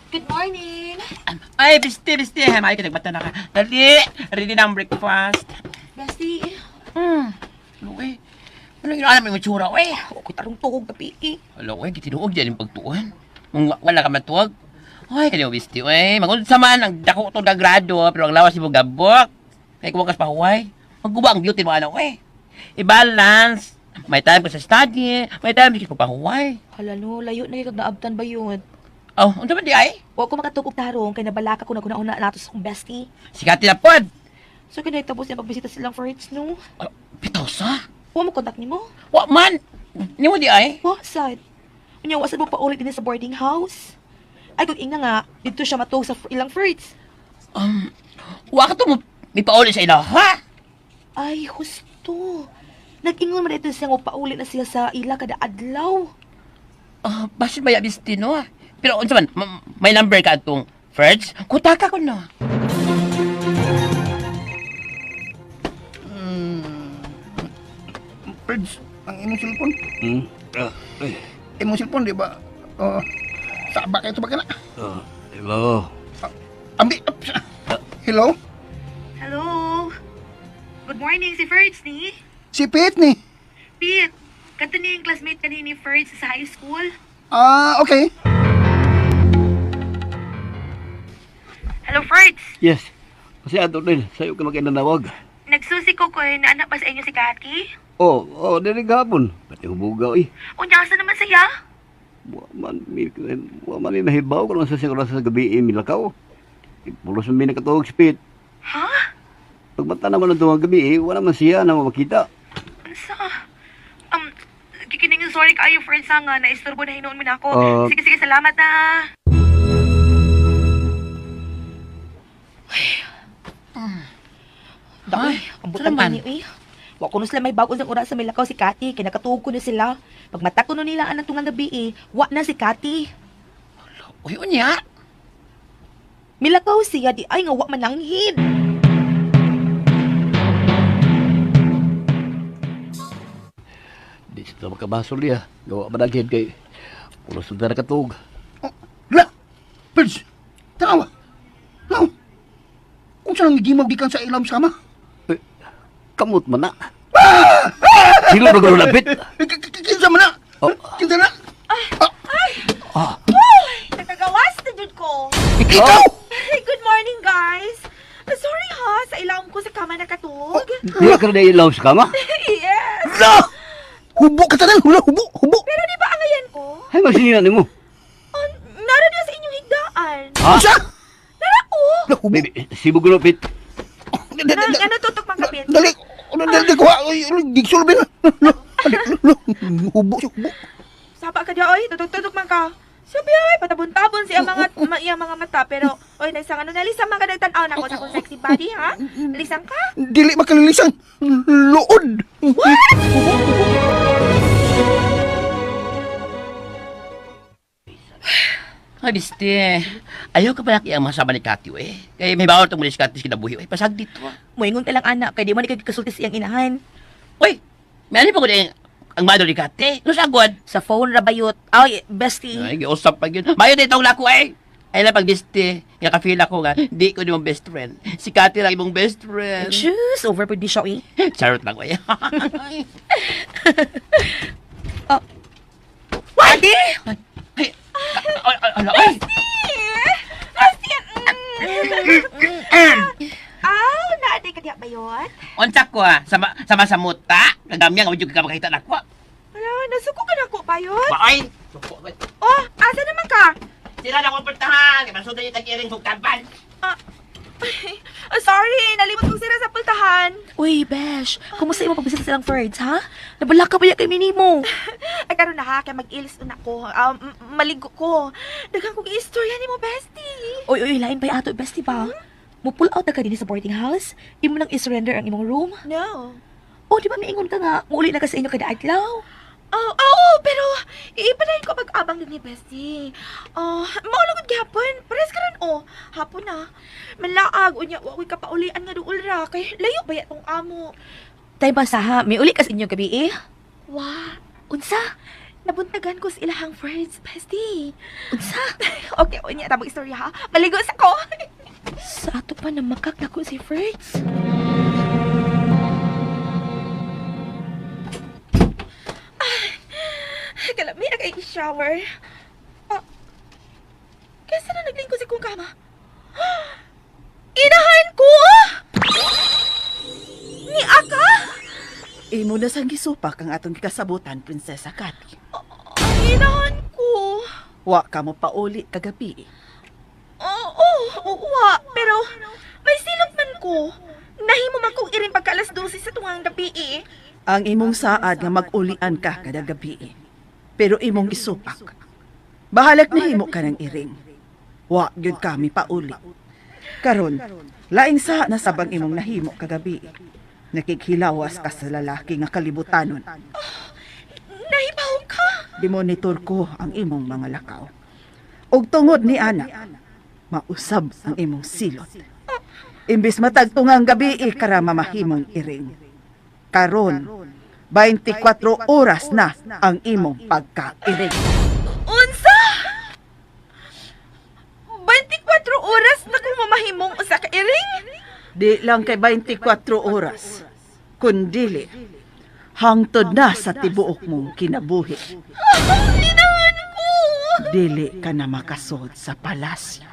Good morning. Ay, biste, biste. Ay, ka nagbata na ka. Dali, ready na ang breakfast. Bestie, Ano eh? Ano yung alam yung itsura, eh? ako tarong tuhog gabi eh. Alo, eh, kitinuog dyan yung pagtuon. Kung wala ka matuwag. Ay, kaniyo, biste, eh. Magunsa man, ang dako to na grado, pero ang lawas mo gabok. Kaya kumakas pa huway. Magguba ang beauty mo, ano, eh. I-balance. May time ka sa study, may time ka sa pagpahuway. Hala no, layo na yung naabtan ba yun? Oh, unsa man di ay? Wa ko makatug og tarong kay nabalaka ko naguna-una nato sa akong bestie. Si Kati na pod. So kanay tapos niya pagbisita silang Ferds, no? Oh, pitosa? Wa mo contact nimo? Wa man. Nimo di ay? Wa sad. Unya wa sad mo paulit dinhi sa boarding house. Ay kung ingna nga didto siya matuog sa ilang Ferds. Wa ka to mo mipauli sa ila, ha? Ay husto. Nag-ingon man ito siya nga pauli na siya sa ila kada adlaw. Ah, basin ba ya bisti no? Pero unsa man, may number ka atong Ferds? Kutaka ko no. Perds, ang imong cellphone. Ah, ay. Imong cellphone, di ba? Oh, saba kayo ba ka na? Oh, hello. Ambi, hello? Hello. Good morning si Ferds ni. Si Pete ni. Pete, kato ni yung classmate kanini ni Ferds sa high school. Ah, okay. Hello Ferds. Yes. Kasi ato din, sa'yo ka makinanawag. Nagsusi ko ko na anak pa sa inyo si Kati. Oh, oh, dili gapon. Pati hubugaw eh. Unya asa naman siya? Wa man mi mahibaw kung sa siguro sa gabi eh, milakaw. Eh, pulos man mi nakatuog si Pete. Ha? Pagbata naman ng tuwang gabi eh, wala man siya na makita. Unsa? Kikining sorry kaayo Ferds ha nga naistorbo na hinuon mo na ako. Ah. Sige sige, salamat na. Ay, ang butan naman? ni eh. Wa ko no sila may bago ng oras sa milakaw si Kati, kay nakatuog ko na sila. Pag mata ko no nila anang tungang gabi eh, wa na si Kati. Uy, unya. Milakaw siya di ay nga wa mananghid. Di siya makabasol niya. Gawa man agad kay pulos na nakatuog. Oh, la! Perds, tanawa. No. Kung saan ang gimag gikan sa ilam sa kama? Eh, kamot man na. Sino na gano'n lapit? Eh, kinsa man na? Oh. Kinsa na? Nakagawas na jud ko. Ikaw! Good morning, guys. Sorry ha, sa ilawom ko sa kama nakatug. Di ka na ilaw sa kama? Yes. La! Hubo ka tanan, hula, hubo, hubo. Pero di ba angayan ko? Ay, masinina nimo. Oh, naroon niya sa inyong higdaan. Ha? Unsa? Nara ko. La, hubo. Baby, sibog ko lapit. Na, ano tutok mga kapit? Dali, dali, dali, kuha. Uy, uy, Gigsulbi na. La, dali, la, hubo, siya, hubo. Sapa ka diya, oy. Tutok-tutok man ka. Sabi ay, patabon-tabon siya mga ma, iya mga mata. Pero, oy, naisang ano, nalisang man ka nagtanaw na ako sa akong sexy body, ha? Lisang ka? Dili makalilisan. Luod. What? Ay, bisti. Ayaw ka pala kaya masama ni Kati, eh. Kaya may bawal itong muli si Kati sa kinabuhi, eh. Pasag dito, ah. Moingon ka lang anak kay di man ni kasulti siyang inahan. Uy, may ano pa ko din ang mother ni Kati. Ano sagod? Sa phone ra bayot. Ay, bestie. Ay, giusap pa yun. Mayo dito ang lako, eh. Ay lang pag bisti. Nga ka-feel ako nga, di ko ni mong best friend. Si Kati lang imong best friend. Choose over pud di siya eh. Charot lang, eh. Ate! Ay, ay, ay, ay, ay. Aw, naaday ka diya ba yun? Unsa ko ah, sama sama sa muta. Kagamya nga jud ka makita nako. Ala, nasuko ka na ko ba yun? Ay, Oh, asa naman ka? sila na akong pultahan. Kay masudan yung tag-iring sugtaban. Ah, sorry, nalimot kong sira sa pultahan. Uy, Besh, kumusta imo pagbisita silang Ferds, ha? Nabalak ka ba ya kay Minimo? Ay, karon na ha, kay mag-ilis una ko. Maligo ko. Daghang kong istorya ni mo, bestie. Uy, uy, lain pa ato, bestie ba? Mo pull out na ka din sa boarding house? Imo nang i-surrender ang imong room? No. Oh, di ba miingon ka nga? Muuli na ka sa inyo kada adlaw. Oh, oh, pero iipanayin ko pag-abang din ni Bestie. Oh, maulagod gihapon. Pares ka rin, oh. Hapon na. Manlaag, unya, wa ko'y kapaulian nga duol ra. Kay layo ba tong amo? Tay basta ha, may uli ka sa inyo gabi eh. Wa, Unsa? nabuntagan ko sa ilahang friends, Bestie. Unsa? Okay, unya, tamang istorya ha. Maligo sa ko. Sa ato pa na makakdako si Ferds. Kalami na kay shower. Ah, kaysa na naglingkod sa kong kama. Inahan ko! Ni Aka? Imo na sang gisupak ang atong gikasabutan, Prinsesa Kati. Inahan ko. Wa ka mo pauli kagabi. Oo, oh, wa. Pero may silot man ko. Nahimo man kong iring pagka alas 12 sa tungang gabi eh. Ang imong saad nga mag-ulian ka kada gabi. Pero imong gisupak. Bahalag nahimo ka ng iring. Wa gyud kami pauli. Karon, laing sa na sabang imong nahimo kagabi. Nakikhilawas ka sa lalaki nga kalibutanon. Nahibaw ka. Dimonitor ko ang imong mga lakaw. Og tungod ni ana, mausab ang imong silot. Imbis matagtungang gabi kara mamahimong iring. Karon, 24 oras na ang imong pagkairing. Unsa? 24 oras na kung mamahimong usa ka iring? Di lang kay 24 oras, kundili, hangtod na sa tibuok mong kinabuhi. Linahan ko! Dili ka na makasod sa palasyo.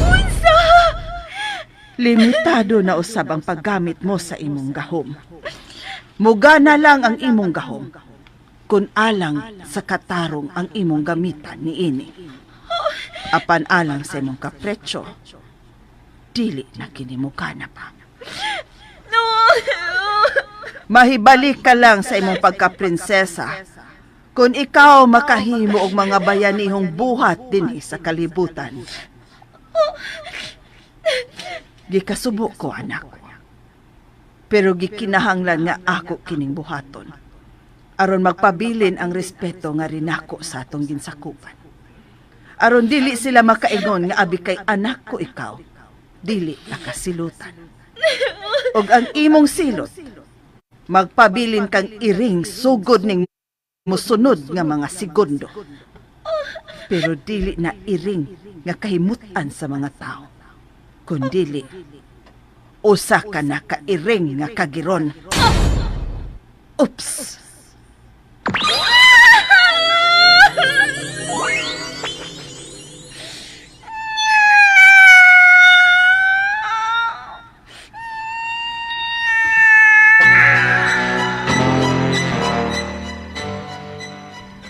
Unsa? Limitado na usab ang paggamit mo sa imong gahom. Mugana lang ang imong gahom kung alang sa katarong ang imong gamitan niini. Apan alang sa imong kapretsyo, dili na kini mugana pa. No! Mahibalik ka lang sa imong pagkaprinsesa kung ikaw makahimo og mga bayanihong buhat dinhi sa kalibutan. Gikasubo ko, anak. Pero gikinahanglan nga ako kining buhaton. Aron magpabilin ang respeto nga rinako sa atong ginsakupan. Aron dili sila makaingon nga abi kay anak ko ikaw, dili nakasilutan. Og ang imong silot, magpabilin kang iring sugod ning musunod nga mga segundo. Pero dili na iring nga kahimutan sa mga tao. Kundili, usa ka na kairing nga kagiron. Oops!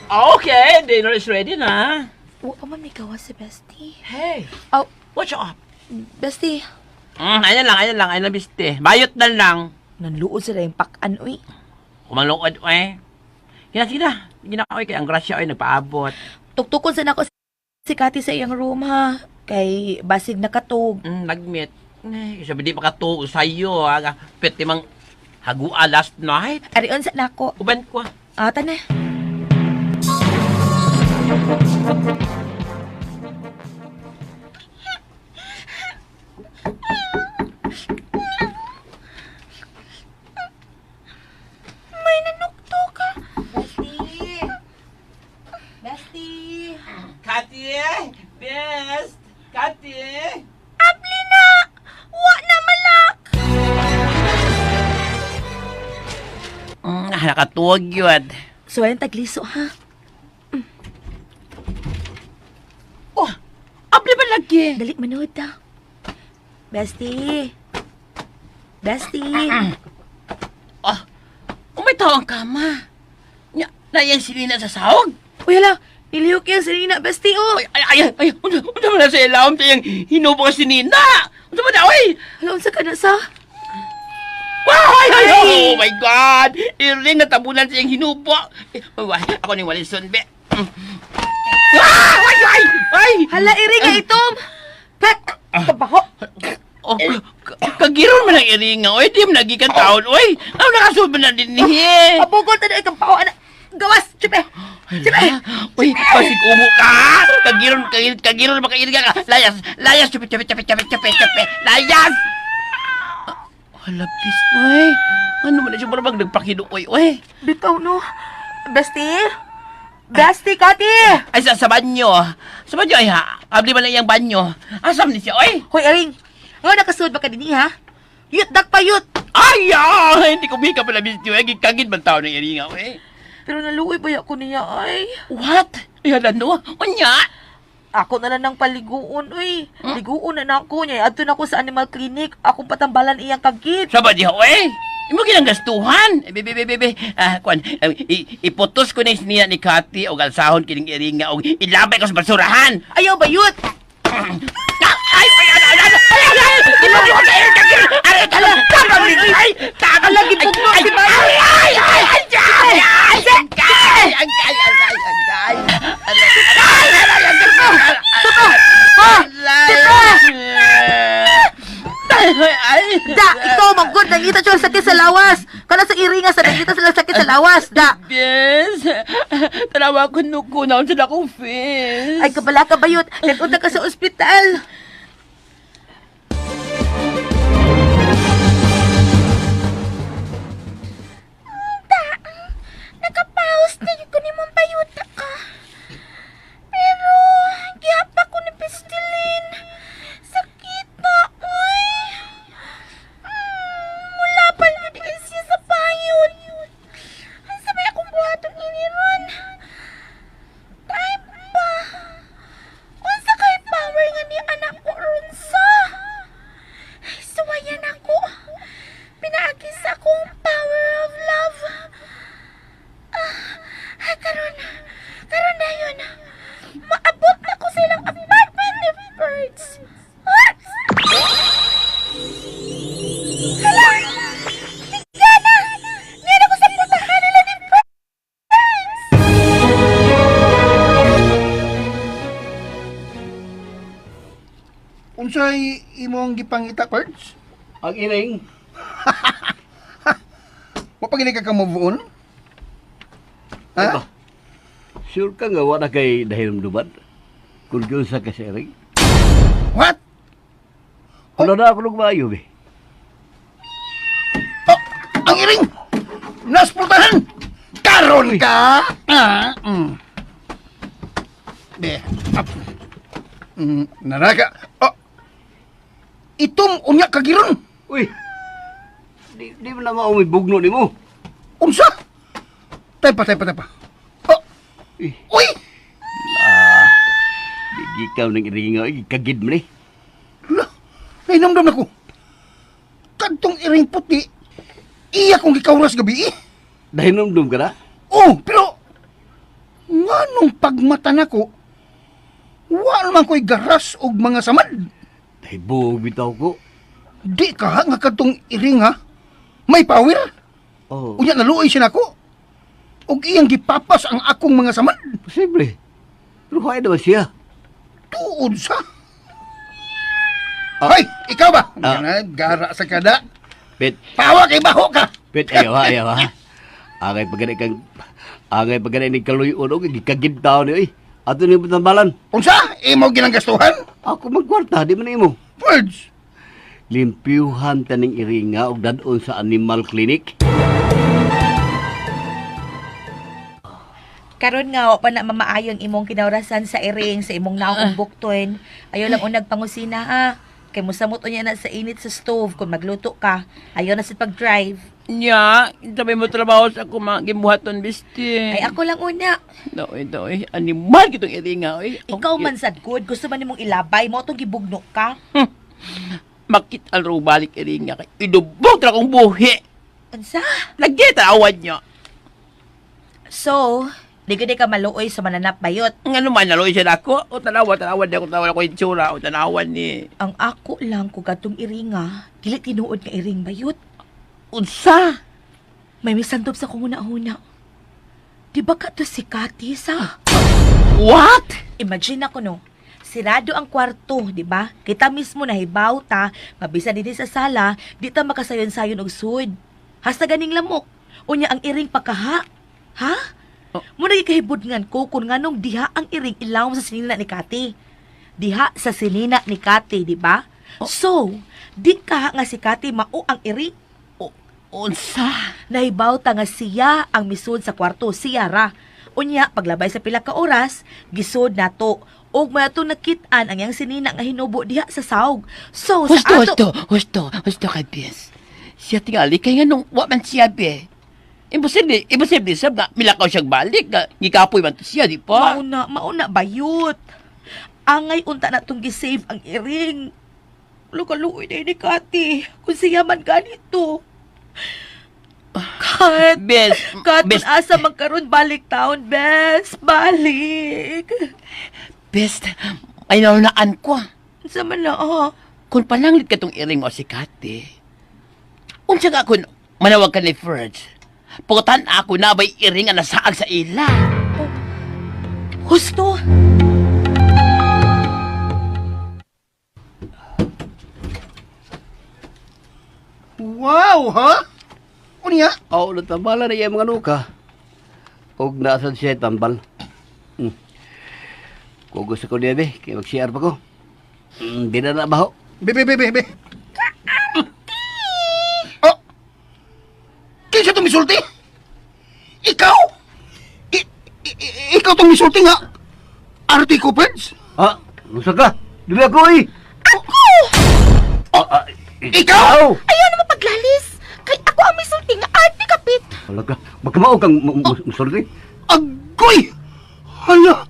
Okay, dinner is ready na. Wa pa man may gawa si Bestie. Hey, Oh, what's up? Bestie. Ayan lang, ayan lang, ayan lang, biste. Bayot na lang. Nanluod sila yung pakan, uy. Kumaluod, eh. Gina, sige na. Gina, oy, kay ang grasya, oy, nagpaabot. Tuktukon sa nako si Kati sa iyang room, ha. Kay basig nakatug. Nagmit. Eh, sabi di pa katuo sa'yo, ha. Pwede mang hagua last night. Arion sa nako. Uban ko, ah. Ah, tana. May nanukto ka. Bestie! Bestie! Kati, best! Kati! Abli na! Wa na malak! Nakatuwag yun. So, ayun, tagliso, ha? Oh, abli ba lagi? Dali, manood ta. Bestie! Bestie! Oh, umitaw ang kama. Nya, na yan si Nina sa sahog. Uy, hala! Nilihok yan si Nina, Bestie, oh! Ay, ay, ay, ay, unsa unsa man na sa ilawom sa iyang hinubo si Nina. Unsa man na, oy! Hala, unsa ka na sa? Wow, ay, ay, oh my God! Iring natabunan sa iyang hinubo. Eh, Uy, ako ni Walison, be. Ah, ay, ay, ay! Hala, iri nga itom! Pek! Kabaho! Oh, kagiron man ang iringa, oy. Di man nagikan taon, oy. Ano nakasulod man na din niya? Pabugol ta na ikang pao, ana! Gawas! Chupe! Chupe! Uy, pasig umo ka! Kagiron, kagiron, kagiron, makairinga ka! Layas! Layas! Chupe, chupe, chupe, chupe, chupe, chupe! Layas! Hala, pis, oy. Ano man na siya barabag nagpakinuoy, oy. Bitaw, no? Bestie? Bestie, Kati! Ay, sa banyo. Sa banyo, ay ha. Abli man lang iyang banyo. Asam ni siya, oy. Hoy, Aring! Nga nakasulod ba ka din, ha? Yut, dakpa yut! Ay, ah! Hindi ko mika pala, bis, oy. Kagid man tao ng iringa, oy. Pero naluoy ba ako niya, ay? What? Ay, hala, no? Unya! Ako na lang ng paliguon, uy. Liguon na na ako niya. Adto na ako sa animal clinic. Akong patambalan iyang kagit. Sa banyo, oy. Imo ginang gastuhan. Eh, Be, be, be, be. Ah, kuan, iputos ko na yung niya ni Kati og alsahon kining iringa og ilabay ko sa basurahan. Ayaw bayot! Ah, ay, ay, ay, ay, ay, ay, ay, ay, ay, ay, ay, ay, ay, ay, ay, Ala, gibugno si Bayo. ay, ay, ay, ay, ay, ay, ay, ay, ay, ay, ay, ay, ay, Da, ikaw manggod nangita siya sakit sa lawas. Kana sa iringa sa nangita sila sakit sa lawas, da. Yes. Tanawa ko nuko na unsa na akong face. Ay kabala ka bayot, nagpunta ka sa ospital. Da, nakapaus na yun ko ni mong payuta ka. Pero, gihapa ko ni Pestilin. Sakit na, uy. Mula pa yun siya sa payod. Ang sabay akong buhaton ini ron. Tay pa. Unsa kay power nga ni anak ko ron sa? Ay, suwayan ako. Pinaagi sa akong power of love. Ah, karon. Karon na yun. Maabot na ko sa ilang apartment ni Birds. What? Hala! Ligana! Niyan ako sa putahan nila ni Birds! Unsay imong gipangita, Pards? Ang iring. Wa pa gini ka ka-move on? Ay Ha? ba? Sure ka nga wala kay dahilamduman? Kung yun sa kasiring? What? Wala na ako nung maayo, be. Oh, ang iring! Naspultahan! Karon ka! Ah, Be, up. Naraka. Oh. Itom unya kagiron. Uy! Di mo na maumay bugno ni mo. Unsa? Tepa, tepa, tepa. Oh. Uy. Uy! Ah, di gikaw ng iring nga, kagid mo ni. Lah, nahinamdam na ko. Kadtong iring puti, iya kong gikawras gabi eh. Dahinomdom ka na? Oh, pero nganong pagmata nako, wa naman ko'y garas og mga samad. Dahil buog bitaw ko. Di ka ha, nga kadtong iring ha. May power. Oh, Unya naluoy siya nako. Og iyang gipapas ang akong mga samad. posible. Pero kaya naman siya. Tuod sa. Hoy, ikaw ba? Ah. Gana, gara sa kada. Pet, Pawa kay baho ka. pet, ayaw ha, ayaw ha. Angay pagani kang, angay pagani ni kaluyon, og gikagid tao ni, oy. Ato ni tambalan. Unsa? Imo ginanggastuhan? Ako magkwarta, di man imo. Words. Limpyuhan taning iringa og dadon sa animal clinic. Karon nga wa pa na mamaayong imong kinaurasan sa iring sa imong naong bukton. Ayaw lang unag pangusina ha. Kay mosamot unya na sa init sa stove kung magluto ka. Ayaw na sa pag-drive. Nya, sabay mo trabaho sa ako mga gibuhaton bisti. Ay ako lang una. Doy, doy, animal kitong iringa oy. Ikaw man sad good, gusto man nimong ilabay mo tong gibugno ka. Makit ang balik iringa kay idubog tra kong buhi. Unsa? Lagi tawad niya. So, di gud ka maluoy sa mananap bayot. Nga naman naloy siya nako. O tanawa, tanawa di ako tanawa ko itsura o tanawan ni. Ang ako lang ko katong iringa, dili tinuod nga iring bayot. Unsa? May misantob sa kong una-una. Di ba ka to si Kati sa? What? Imagine ako no, sirado ang kwarto, di ba? Kita mismo nahibaw ta, mabisa dinhi sa sala, di ta makasayon-sayon og sud. Hasta ganing lamok. Unya ang iring pakaha. Ha? Oh. Muna gikahibudngan ko kung nganong diha ang iring ilawom sa sinina ni Kati. Diha sa sinina ni Kati, di ba? So, di ka nga si Kati mao ang iring. Unsa? Nahibaw ta nga siya ang misud sa kwarto, siya ra. Unya, paglabay sa pila ka oras, gisod nato. Og may ato nakit-an ang iyang sinina nga hinubo diha sa saog. So, sa Husto, ato... husto, husto, husto ka, bis. Siya tingali, kay nga nung wa man siya, be. Imposible, imposible sab nga milakaw siyang balik, nga gikapoy man to siya, di ba? Mauna, mauna bayot. Angay unta na tong gisave ang iring. Lukaluoy na ni Kati. Kung siya man ganito. Kat, Bes, Kat, bes, kung asa man karon balik taon, bes. Balik. bes, ay naunaan ko. Unsa man na, ah. Kung pananglit ka tong iring mo si Kate, unsa ka kun manawag ka ni Ferds, putan ako na ba'y iring ang nasaag sa ila. Husto. Wow, ha? Unya? Oo, natambala na iya mga nuka. Og nasa siya tambal. Kung gusto ko niya, be, kaya mag-CR pa ko. Di na na baho. Be, be, be, be, be. Oh! Kinsa tong misulti? Ikaw? Ikaw tong misulti nga? Artie Coppens? Ha? Lusa ka? Di ba ako eh? Ako! Ah, ah, Ikaw? Ayaw na mapaglalis! Kay ako ang misulti nga arte kapit! Wala ka. Magkamao kang musulti. Agoy! Hala!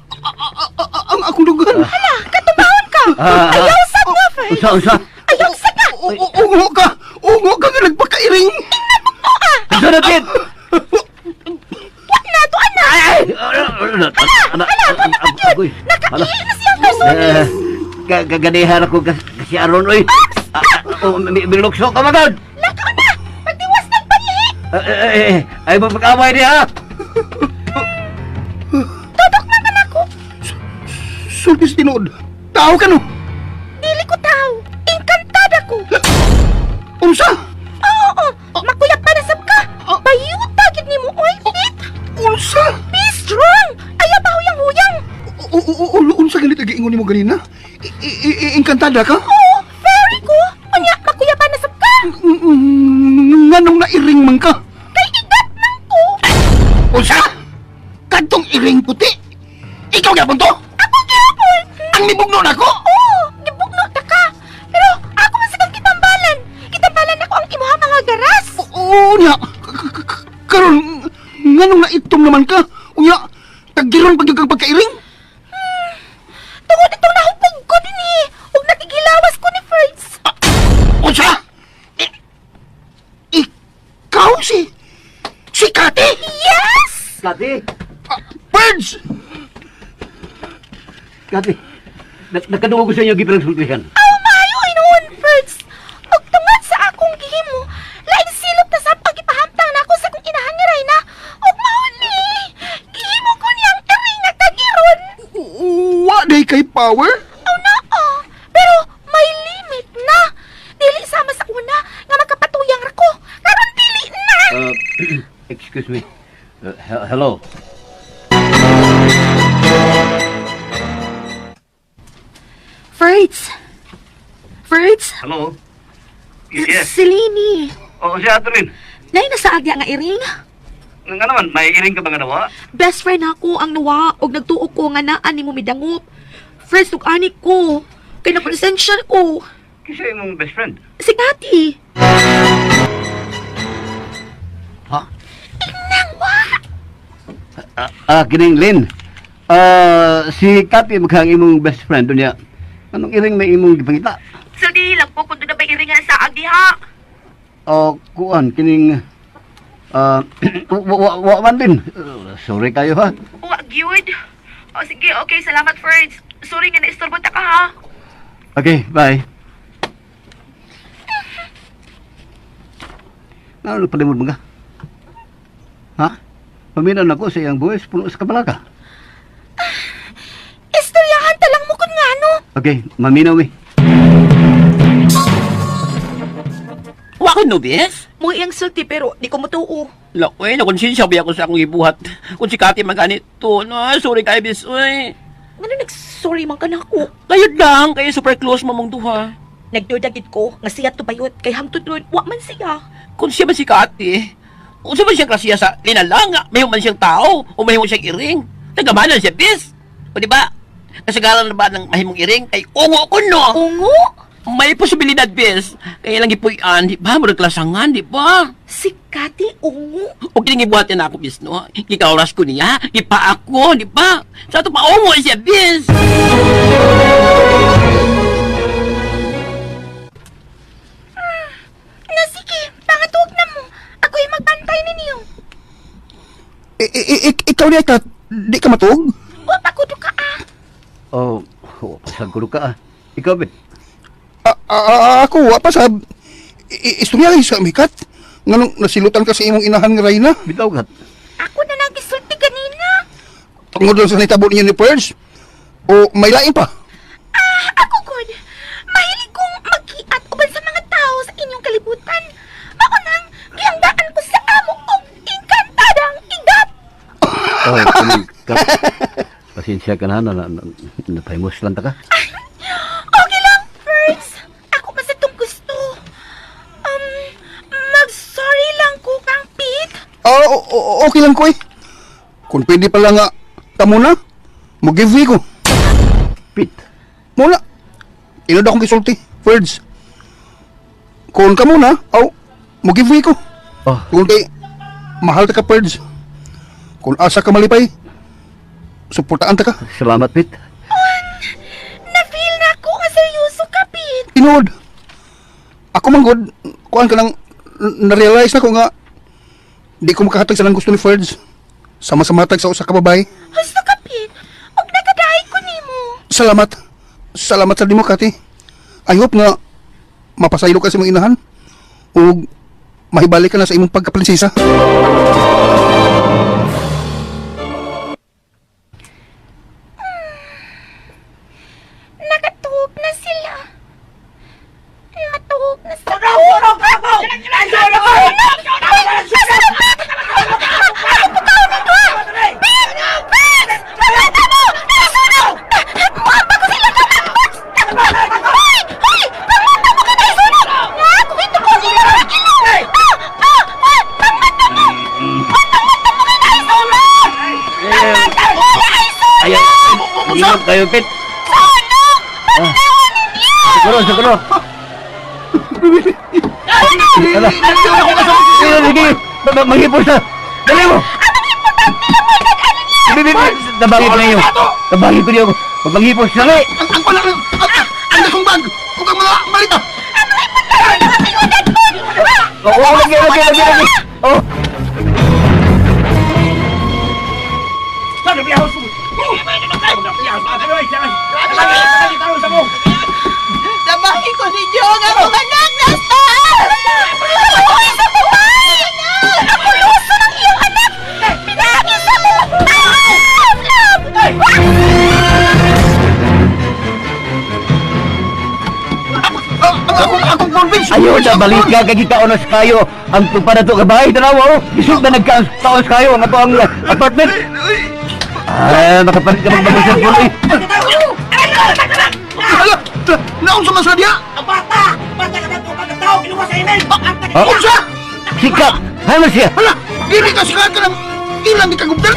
Ang akong dugan! Hala, katumahon ka! Ah, ah. Ayaw sad nga, Ferds! Unsa, unsa? Ayaw sad nga! Ungo ka! Ungo ka nga nagpakairing! Unsa na, Pit? Wa na, tuan na! Ay! Hala! Hala, wala pa gyud! Nakaili na siyang karsonis! Kaganihan ako kasi aron, oy. Ah, ah, oh, Milukso ka magod! Lakaw na! Pagdiwas ng panihi! Eh, ay mapag-away niya, ha? Tutok man ka nako! Sultis tinuod! Tao ka no! Dili ko tao! Engkantada ko! Unsa? Oo, oo! Makuyap pa na sab ka! Bayuta gid nimo, oy, fit! Unsa? Be strong! Ayaw pa huyang-huyang! Unsa ganito giingon nimo ganina? Engkantada ka? Oo, very ko! Unya, makuyapan na sab ka! Nganong nairing man ka? Kay igat man ko! Unsa? Kadtong iring puti? Ikaw gyapon to? Ako gyapon! Ang mibugno nako? Oo, gibugno ta ka! Pero ako man sa kang kitambalan! Kitambalan ako ang imuha mga garas! Oo nya. Karon nganong naitom naman ka? Unya, taggiron pag kang pagkairing? Tungod itong nahupog ko din eh! Ug nakigilawas ko ni Ferds! Unsa? Ikaw si Kati? Yes! Kati! Birds! Kati! Nagkadugo ko sa inyo gipilang sultihan. Aw, maayo inuon, Ferds! Ug tungod sa akong gihimo, lain silot na sa pagipahamtang nako sa akong inahan ni Reyna. Ug mao ni, gihimo ko niyang iring nga tagiron. Wa day kay power? Aw naa, pero may limit na. Dili sama sa una nga makapatuyang ra ko. Karon dili na. Excuse me. Hello. Ferds! Ferds? Hello? Selene! Oo, si Adeline. Nay, nasa agya nga iring. Nga naman, may iring ka ba nga nawa? Best friend ako ang nawa og nagtuo ko nga naa nimo midangop. Friends ug ani ko. Kay napresensya ko. Kasi imong best friend. Si Kati. Ha? Kining Lynn. Ah, si Kati maghang imong best friend unya. Anong iring may imong gipangita? So di lang po kung doon na ba iring nga sa agya. O kuan kining wa man din. Sorry kayo ha. Wa gyud. O sige, okay, salamat Ferds. Sorry nga naistorbo ta ka ha. Okay, bye. Ano palimod mga? Ha? Paminaw na ko sa iyang buwis puno sa kabalaka. Istoryahan ta lang mo kun ngano. Okay, maminaw eh. Wa ko no, bes? Mo iyang sulti pero di ko motuo. Lakoy, nakonsensya ba ako sa akong ibuhat? Kung si Kati maganito, no, sorry kayo, bes, uy. Ngano nag-sorry man ka nako. Kayo lang, kayo super close mo mong duha. Nagduda gid ko nga siya tubayot kay hangtod ron wa man siya. Kung siya ba si Kati, unsa man siyang klasiya sa linalanga, may man siyang tao, o may siyang iring. Tagamanan siya, bis. O di ba? Kasagaran na ba ng mahimong iring kay ungo ko no? Ungo? May posibilidad, bis. Kaya lang gipuy-an, di ba? Murag klasangan, di ba? Si Kati ungo. O kining ibuhat na ako, bis, no? Gikauras ko niya, gipa ako, di ba? Sa ato pa ungo siya, bis. Na sige, pangatuog na mo. Ako'y magbantay. Ikaw niya ka, di ka matuog? Wa pa ko ka ah. Oh, oh pasag ko ka ah. Ikaw, Ben. Ako, wa pa sab. Istorya sa mikat. Nganong nasilutan ka sa imong inahan nga Reyna. Bitaw ka. Ako na lang gisulti kanina. Tungod lang sa nitabo ninyo ni Ferds. O may lain pa? Ah, ako gud. Mahilig kong magkiat uban sa mga tao sa inyong kalibutan. Mao nang giyangdaan ko sa amo og engkantadang igat. Oh, kunin ka. Pasensya ka na, na, na, napahimos lang ta ka. Okay lang, first. Ako pa sa tong gusto. Mag-sorry lang ko kang Pete. Ah, okay lang ko eh. Kung pwede pala nga, kamo na, mag-give way ko. Pit. Muna, inod akong gisulti, Ferds. Kung kamo na, aw, mag-give way ko. Oh, Kung kay, mahal ta ka, Ferds. Kung asa ka malipay, suportaan ta ka. salamat, Pit. Na-feel na ako nga seryoso ka, Pete. Tinuod. Ako man god, kuan ka lang, na-realize na ko nga, di ko makahatag sa nang gusto ni Ferds. Sama-sama tag sa usa ka babae. Husto ka, Pete. Og nagadaay ko nimo. Salamat. Salamat sa dimo, Kati. I hope nga mapasaylo ka sa imong inahan ug mahibalik ka na sa imong pagkaprinsesa. Nakatuog na sila. Natuog na sila. Ayaw. Ingat kayo, Pit. Ah. Siguro, siguro. Ala. Sige, sige. Manghipos na. Dali mo. Bibi, tabangin ko ninyo. Tabangin ko ninyo. Maghipos na eh. Ang ang ang ang ang akong bag ug ang mga malita. Oo, lagi, lagi, lagi, lagi. Oh. Tabahi ko ninyo ang akong anak nasa! Ako sa buhay! Ako luso ng iyong anak! Pinagi sa mo! Ah! Ang akong akong convince. Ayaw na balik ka kay gikaon sa kayo. Ang tupa na to kabahay tanawa oh. Isog na nagkaon sa kayo ang ato ang apartment. Ah, makapalit ka magbagong cellphone eh. Ala, naunsa man sa diya? Ah, Unsa? Sikap. Hay man siya. Hala, dili ka sikat ka ng ilang di kagubdal.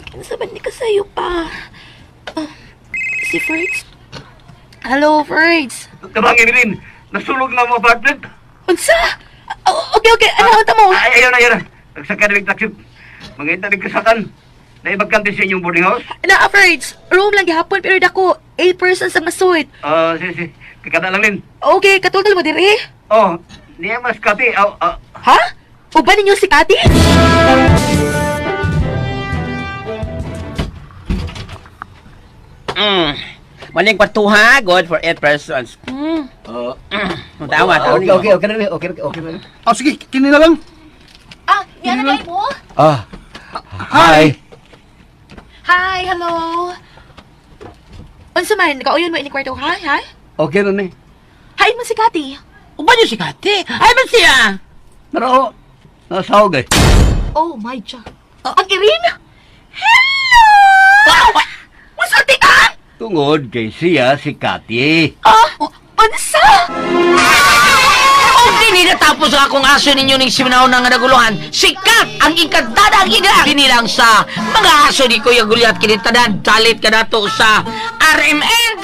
Kinsa ba ni ka sa'yo pa? Ah, si Ferds? Hello, Ferds. Tabangin rin. Nasulog na mo apartment. Unsa? Oh, okay, okay. Ano ang tamo? Ay, ayaw na, ayaw na. Nagsaka na taxi. Mangita rin kasakan. Naibagkante sa inyong boarding house. Na, Ferds. Room lang gihapon pero dako. 8 persons ang masuit. Ah, sige, sige. Kakata lang din. Okay, katulad mo dire. Oh, niya mas kape. Oh, ah. Ha? Uban ninyo si Kati? Maling kwartuha, good for 8 persons. Oh, Tawa, tawa. okay, okay, okay, okay, okay, okay, okay. Ah, sige, kini na lang. Ah, yan na mo? Ah, hi. Hi, hello. Unsa man, kauyon mo ini kwarto ha? Ha? Okay na ni. Hi man si Kati. Uban niyo si Kati. Ay man siya. Naro, nasahog eh. Oh my God. Ang Irene? Hello! Masulti ka? Tungod kay siya si Kati. Ah, unsa? Og dini natapos ang akong aso ninyo ning siminaw nga naguluhan. Sikat ang inkadada ang ina. Dini lang sa mga aso ni Kuya Gulyat kini tanan dalit kanato sa RMN.